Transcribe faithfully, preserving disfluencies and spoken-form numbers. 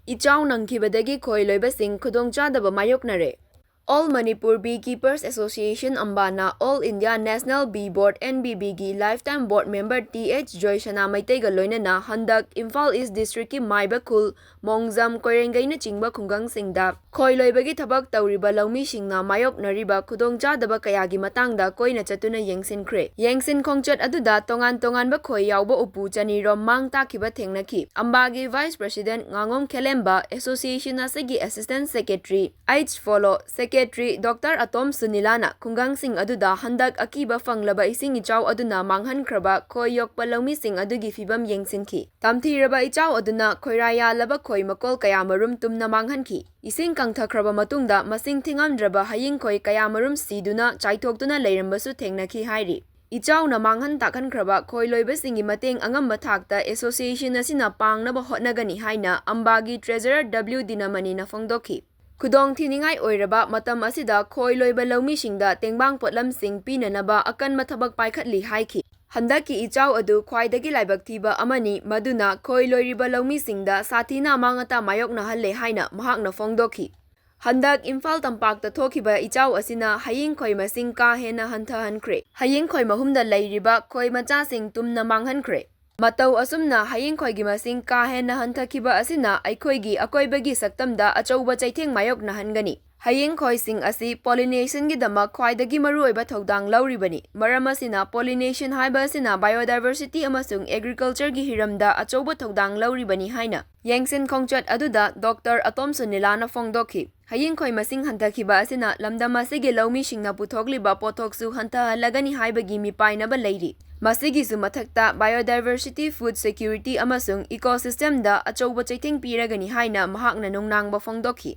ꯏꯆꯥꯎ ꯅꯪꯈꯤꯕꯗꯒꯤ ꯈꯣꯏ ꯂꯣꯏꯕꯁꯤꯡ ꯈꯨꯗꯣꯡꯆꯥꯗꯕ ꯃꯥꯌꯣꯛꯅꯔꯦ꯫ All Manipur Beekeepers Association, ꯑꯝꯕꯥꯅ All India National Bee Board, N B B ꯒꯤ Lifetime Board Member T H ꯖꯣꯏꯁꯅꯥ ꯃꯩꯇꯩꯒ ꯂꯣꯏꯅꯅ ꯍꯟꯗꯛ ꯏꯝꯐꯥꯜ ꯏꯁ ꯗꯤꯁꯇ꯭ꯔꯤꯛꯀꯤ ꯃꯥꯏꯕ ꯈꯨꯜ, ꯃꯣꯡꯖꯝ, ꯀꯣꯏꯔꯦꯡꯒꯩꯅꯆꯤꯡꯕ ꯈꯨꯡꯒꯪꯁꯤꯡꯗ ꯈꯣꯏ ꯂꯣꯏꯕꯒꯤ ꯊꯕꯛ ꯇꯧꯔꯤꯕ ꯂꯧꯃꯤꯁꯤꯡꯅ ꯃꯥꯌꯣꯛꯅꯔꯤꯕ ꯈꯨꯗꯣꯡꯆꯥꯗꯕ ꯀꯌꯥꯒꯤ ꯃꯇꯥꯡꯗ ꯀꯣꯏꯅ ꯆꯠꯇꯨꯅ ꯌꯦꯡꯁꯤꯟꯈ꯭ꯔꯦ꯫ ꯌꯦꯡꯁꯤꯟ ꯈꯣꯡꯆꯠ ꯑꯗꯨꯗ ꯇꯣꯉꯥꯟ ꯇꯣꯉꯥꯟꯕ ꯈꯣꯏ ꯌꯥꯎꯕ ꯎꯄꯨ ꯆꯅꯤꯔꯣꯝ ꯃꯥꯡ ꯇꯥꯛꯈꯤꯕ ꯊꯦꯡꯅꯈꯤ꯫ ꯑꯝꯕꯥꯒꯤ Vice President ꯉꯥꯉꯣꯝ ꯈꯦꯂꯦꯝꯕ, association ꯑꯁꯤꯒꯤ Assistant Secretary H Follow, Secretary Doctor ꯑꯇꯣꯝ ꯁꯨꯅꯤꯂꯥꯅ ꯈꯨꯡꯒꯪꯁꯤꯡ ꯑꯗꯨꯗ ꯍꯟꯗꯛ ꯑꯀꯤꯕ ꯐꯪꯂꯕ ꯏꯁꯤꯡ ꯏꯆꯥꯎ ꯑꯗꯨꯅ ꯃꯥꯡꯍꯟꯈ꯭ꯔꯕ ꯈꯣꯏ ꯌꯣꯛꯄ ꯂꯧꯃꯤꯁꯤꯡ ꯑꯗꯨꯒꯤ ꯐꯤꯕꯝ ꯌꯦꯡꯁꯤꯟꯈꯤ꯫ ꯇꯝꯊꯤꯔꯕ ꯏꯆꯥꯎ ꯑꯗꯨꯅ ꯈꯣꯏꯔꯥ ꯌꯥꯜꯂꯕ ꯈꯣꯏ ꯃꯀꯣꯜ ꯀꯌꯥꯃꯔꯨꯝ ꯇꯨꯝꯅ ꯃꯥꯡꯍꯟꯈꯤ꯫ ꯏꯁꯤꯡ ꯀꯪꯊꯈ꯭ꯔꯕ ꯃꯇꯨꯡꯗ ꯃꯁꯤꯡ ꯊꯤꯉꯝꯗ꯭ꯔꯕ ꯍꯌꯤꯡ ꯈꯣꯏ ꯀꯌꯥꯃꯔꯨꯝ ꯁꯤꯗꯨꯅ ꯆꯥꯏꯊꯣꯛꯇꯨꯅ ꯂꯩꯔꯝꯕꯁꯨ ꯊꯦꯡꯅꯈꯤ ꯍꯥꯏꯔꯤ꯫ ꯏꯆꯥꯎꯅ ꯃꯥꯡꯍꯟ ꯇꯥꯛꯍꯟꯈ꯭ꯔꯕ ꯈꯣꯏ ꯂꯣꯏꯕꯁꯤꯡꯒꯤ ꯃꯇꯦꯡ ꯑꯉꯝꯕ ꯊꯥꯛꯇ association ꯑꯁꯤꯅ ꯄꯥꯡꯅꯕ ꯍꯣꯠꯅꯒꯅꯤ ꯍꯥꯏꯅ ꯑꯝꯕꯥꯒꯤ Treasurer W ꯗꯤꯅꯃꯅꯤꯅ ꯐꯣꯡꯗꯣꯛꯈꯤ꯫ ꯈꯨꯗꯣꯡ ꯊꯤꯅꯤꯡꯉꯥꯏ ꯑꯣꯏꯔꯕ ꯃꯇꯝ ꯑꯁꯤꯗ ꯈꯣꯏ ꯂꯣꯏꯕ ꯂꯧꯃꯤꯁꯤꯡꯗ ꯇꯦꯡꯕꯥꯡ ꯄꯣꯠꯂꯝꯁꯤꯡ ꯄꯤꯅꯅꯕ ꯑꯀꯟꯕ ꯊꯕꯛ ꯄꯥꯏꯈꯠꯂꯤ ꯍꯥꯏꯈꯤ꯫ ꯍꯟꯗꯛꯀꯤ ꯏꯆꯥꯎ ꯑꯗꯨ ꯈ꯭ꯋꯥꯏꯗꯒꯤ ꯂꯥꯏꯕꯛ ꯊꯤꯕ ꯑꯃꯅꯤ, ꯃꯗꯨꯅ ꯈꯣꯏ ꯂꯣꯏꯔꯤꯕ ꯂꯧꯃꯤꯁꯤꯡꯗ ꯁꯥꯊꯤꯅ ꯑꯃꯥꯡ ꯑꯇꯥ ꯃꯥꯌꯣꯛꯅꯍꯜꯂꯦ ꯍꯥꯏꯅ ꯃꯍꯥꯛꯅ ꯐꯣꯡꯗꯣꯛꯈꯤ꯫ ꯍꯟꯗꯛ ꯏꯝꯐꯥꯜ ꯇꯝꯄꯥꯛꯇ ꯊꯣꯛꯈꯤꯕ ꯏꯆꯥꯎ ꯑꯁꯤꯅ ꯍꯌꯤꯡ ꯈꯣꯏ ꯃꯁꯤꯡ ꯀꯥ ꯍꯦꯟꯅ ꯍꯟꯊꯍꯟꯈ꯭ꯔꯦ꯫ ꯍꯌꯤꯡ ꯈꯣꯏ ꯃꯍꯨꯝꯗ ꯂꯩꯔꯤꯕ ꯈꯣꯏ ꯃꯆꯥꯁꯤꯡ ꯇꯨꯝꯅ ꯃꯥꯡꯍꯟꯈ꯭ꯔꯦ꯫ ꯃꯇꯧ ꯑꯁꯨꯝꯅ ꯍꯌꯤꯡ ꯈꯣꯏꯒꯤ ꯃꯁꯤꯡ ꯀꯥ ꯍꯦꯟꯅ ꯍꯟꯊꯈꯤꯕ ꯑꯁꯤꯅ ꯑꯩꯈꯣꯏꯒꯤ ꯑꯀꯣꯏꯕꯒꯤ ꯁꯛꯇꯝꯗ ꯑꯆꯧꯕ ꯆꯩꯊꯦꯡ ꯃꯥꯌꯣꯛꯅꯍꯟꯒꯅꯤ꯫ ꯍꯌꯤꯡ ꯈꯣꯏꯁꯤꯡ ꯑꯁꯤ pollination ꯒꯤꯗꯃꯛ ꯈ꯭ꯋꯥꯏꯗꯒꯤ ꯃꯔꯨꯑꯣꯏꯕ ꯊꯧꯗꯥꯡ ꯂꯧꯔꯤꯕꯅꯤ꯫ ꯃꯔꯝ ꯑꯁꯤꯅ pollination ꯍꯥꯏꯕ ꯑꯁꯤꯅ biodiversity ꯑꯃꯁꯨꯡ agriculture ꯒꯤ ꯍꯤꯔꯝꯗ ꯑꯆꯧꯕ ꯊꯧꯗꯥꯡ ꯂꯧꯔꯤꯕꯅꯤ ꯍꯥꯏꯅ ꯌꯦꯡꯁꯤꯟ ꯈꯣꯡꯆꯠ ꯑꯗꯨꯗ Doctor ꯑꯇꯣꯝ ꯁꯨꯅꯤꯂꯥꯅ ꯐꯣꯡꯗꯣꯛꯈꯤ꯫ ꯍꯌꯤꯡ ꯈꯣꯏ ꯃꯁꯤꯡ ꯍꯟꯊꯈꯤꯕ ꯑꯁꯤꯅ ꯂꯝꯗꯝ ꯑꯁꯤꯒꯤ ꯂꯧꯃꯤꯁꯤꯡꯅ ꯄꯨꯊꯣꯛꯂꯤꯕ ꯄꯣꯠꯊꯣꯛꯁꯨ ꯍꯟꯊꯍꯜꯂꯒꯅꯤ ꯍꯥꯏꯕꯒꯤ ꯃꯤꯄꯥꯏꯅꯕ ꯂꯩꯔꯤ꯫ ꯃꯁꯤꯒꯤꯁꯨ ꯃꯊꯛꯇ biodiversity, food security ꯑꯃꯁꯨꯡ ecosystem ꯗ ꯑꯆꯧꯕ ꯆꯩꯊꯦꯡ ꯄꯤꯔꯒꯅꯤ ꯍꯥꯏꯅ ꯃꯍꯥꯛꯅ ꯅꯨꯡꯅꯥꯡꯕ ꯐꯣꯡꯗꯣꯛꯈꯤ꯫